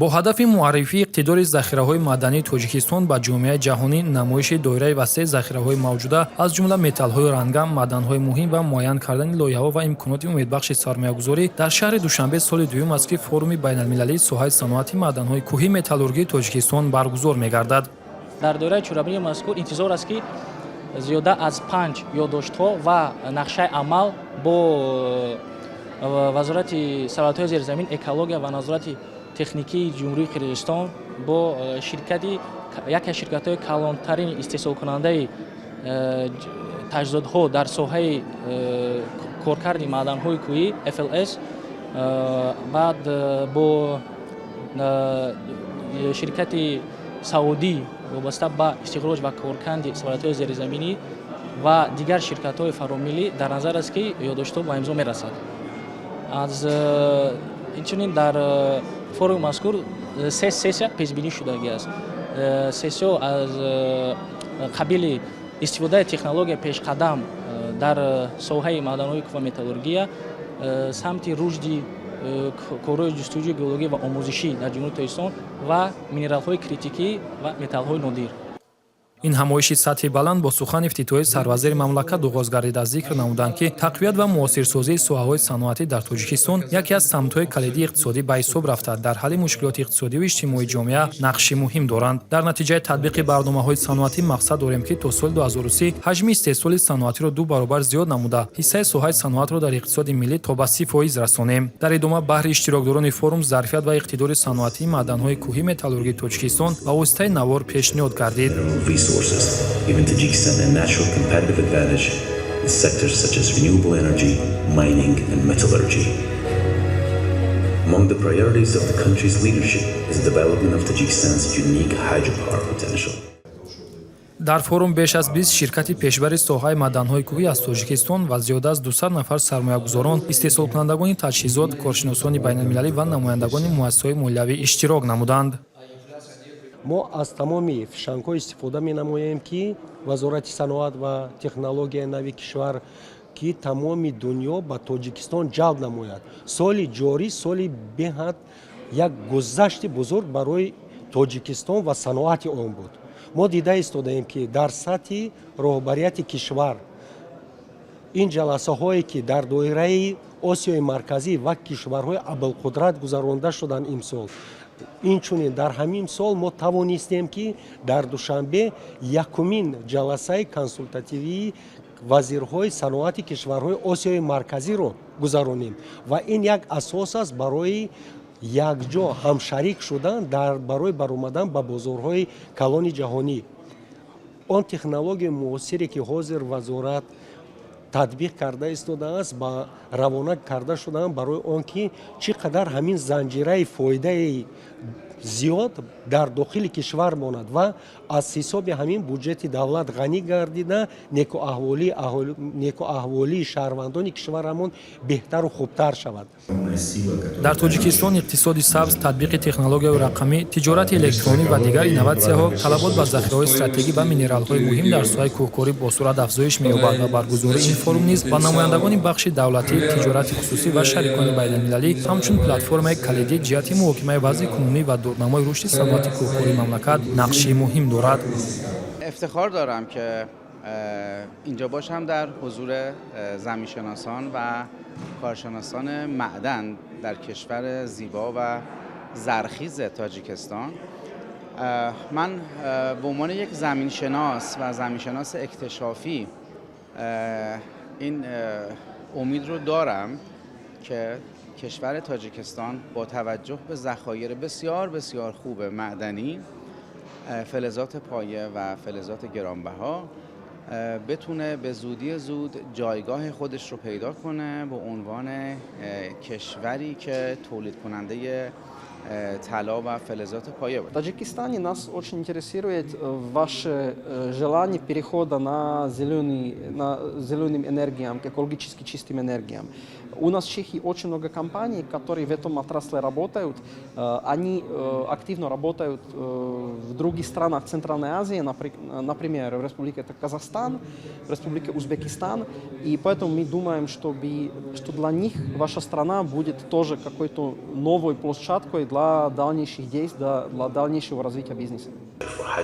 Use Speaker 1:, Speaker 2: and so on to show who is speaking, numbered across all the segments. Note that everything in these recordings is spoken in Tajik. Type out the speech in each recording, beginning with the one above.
Speaker 1: Бо ҳадафи муаррифии иқтидори захираҳои маъдании Тоҷикистон ба ҷомеаи ҷаҳонӣ, намоиши доираи васеи захираҳои мавҷуда, аз ҷумла металлҳои рангам, маъданҳои муҳим ва муайян кардани лоиҳаҳо ва имконоти умедбахши сармоягузорӣ дар шаҳри Душанбе соли дуюм аст, ки форуми байналмилалии соҳаи саноати маъданҳои кӯҳӣ металлургии Тоҷикистон баргузор мегардад.
Speaker 2: Дар доираи чорабинии мазкур интизор аст, ки зиёда аз панҷ ёддоштҳо ва нақшаи амал бо Вазорати сарватҳои зеризамин, экология ва назорати техникии Ҷумҳурии Қирғизистон, бо ширкати яке аз ширкатҳои калонтарини истеҳсолкунандаи таҷҳизотҳо дар соҳаи коркарди маъданҳои кӯҳӣ FLS, баъд бо ширкати саудӣ вобаста ба истихроҷ ва коркарди сарватҳои зеризаминӣ ва дигар ширкатҳои фаромиллӣ дар назар аст, ки ёддоштҳо ба имзо мерасад. Аз инчунин дар форуми мазкур се сессия пешбинӣ шудагӣ аст. Сессияҳо аз қабили истифодаи технологияи пешқадам дар соҳаи маъданҳои кӯҳ ва металлургия, самти рушди корҳои ҷустуҷӯи геологӣ ва омӯзишӣ дар Ҷумҳурии Тоҷикистон ва минералҳои критикӣ ва металлҳои нодир.
Speaker 1: Ин ҳамоиши сатҳи баланд бо сухани ифтитоҳии сарвазири мамлакат оғоз гардида. Зикр намуданд, ки тақвият ва муосирсозии соҳаҳои саноатӣ дар Тоҷикистон яке аз самтҳои калидии иқтисодӣ ба ҳисоб рафта, дар ҳалли мушкилоти иқтисодиву иҷтимоии ҷомеа нақши муҳим доранд. Дар натиҷаи татбиқи барномаҳои саноатӣ мақсад дорем, ки то соли 2030 ҳаҷми истеҳсоли саноатиро ду баробар зиёд намуда, ҳиссаи соҳаи саноатро дар иқтисоди миллӣ то ба 30% расонем. Дар идома баҳри иштирокдорони форум зарфият ва иқтидори саноатии маъданҳои кӯҳӣ металлургии Тоҷикистон ба воситаи навор пешниҳод гардид.
Speaker 3: Resources, giving Tajikistan a natural competitive advantage in sectors such as renewable energy, mining, and metallurgy. Among the priorities of the country's leadership is the development of Tajikistan's unique hydropower potential.
Speaker 1: Дар форум беш аз 20 ширкати пешбари соҳаи маъданҳои кӯҳӣ аз Тоҷикистон ва зиёда аз 200 нафар сармоягузорон, истеҳсолкунандагони таҷҳизот, коршиносони байналмилалӣ ва намояндагони муассисаҳои молиявӣ иштирок намуданд.
Speaker 4: Мо аз тамоми фишангҳо истифода менамоем, ки Вазорати саноат ва технологияи нави кишвар, ки тамоми дунё ба Тоҷикистон ҷалб намояд. Соли ҷорӣ соли беҳад як гузашти бузург барои Тоҷикистон ва саноати он буд. Мо дида истодаем, ки дар сатҳи роҳбарияти кишвар ин ҷаласаҳое, ки дар доираи Осиёи Марказӣ ва кишварҳои абарқудрат гузаронда шуданд имсол. Инчунин дар ҳамин сол мо тавонистем, ки дар Душанбе якумин ҷаласаи консултативии вазирҳои саноати кишварҳои Осиёи Марказиро гузаронем ва ин як асос аст барои якҷо ҳамшарик шудан дар барои баромадан ба бозорҳои калони ҷаҳонӣ. Он технологияи муосире, ки ҳозир вазорат татбиқ карда истодааст, ба равона карда шудаанд, барои он ки чӣ қадар ҳамин занҷираи фоидаи зиёд дар дохили кишвар монад ва аз ҳисоби ҳамин буҷети давлат ғанӣ гардида, некуаҳволии шаҳрвандони кишварамон беҳтару хубтар шавад.
Speaker 1: Дар Тоҷикистон иқтисоди сабз, татбиқи технологияи рақамӣ, тиҷорати электронӣ ва дигар инноватсияҳо, талабот ба захираҳои стратегӣ ва минералҳои муҳим дар соҳаи кӯҳкорӣ бо суръат афзоиш меёбад ва баргузории ин форум низ ба намояндагони бахши давлатӣ, тиҷорати хусусӣ ва шарикони байналмилалӣ ҳамчун платформаи калидӣ ҷиҳати муҳокимаи вазъи кунунӣ ва дурнамои рушди саноати кӯҳкории мамлакат нақши муҳим дорад.
Speaker 5: افتخار دارم که اینجا باشم در حضور زمینشناسان و کارشناسان معدن در کشور زیبا و زرخیز تاجیکستان. من به عنوان یک زمینشناس و زمینشناس اکتشافی این امید رو دارم که کشور تاجیکستان با توجه به ذخایر بسیار بسیار خوب معدنی، فلزات پایه و فلزات گرانبها، بتونه به زودی زود جایگاه خودش رو پیدا کنه به عنوان کشوری که تولید کننده طلا و فلزات پایه باشه.
Speaker 6: В Таджикистане нас очень интересует ваше желание перехода на зеленым энергиям, к экологически чистым энергиям. У нас в Чехии очень много компаний, которые в этом отрасли работают. Они активно работают в других странах Центральной Азии, например, в Республике Казахстан, в Республике Узбекистан. И поэтому мы думаем, что для них ваша страна будет тоже какой-то новой площадкой для дальнейших действий, для дальнейшего развития бизнеса.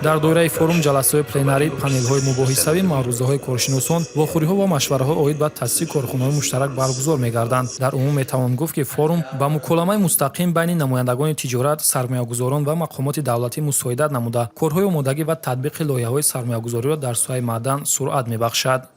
Speaker 1: Дар доираи форум ҷаласаҳои пленарӣ, панелҳои мубоҳисавӣ, маърузаҳои коршиносон, вохӯриҳо ва машвараҳо оид ба таъсиси корхонаҳои муштарак баргузор мегарданд. Дар умум метавон гуфт, ки форум ба муколамаи мустақим байни намояндагони тиҷорат, сармоягузорон ва мақомоти давлатӣ мусоидат намуда, корҳои омодагӣ ва татбиқи лоиҳаҳои сармоягузориро дар соҳаи маъдан суръат мебахшад.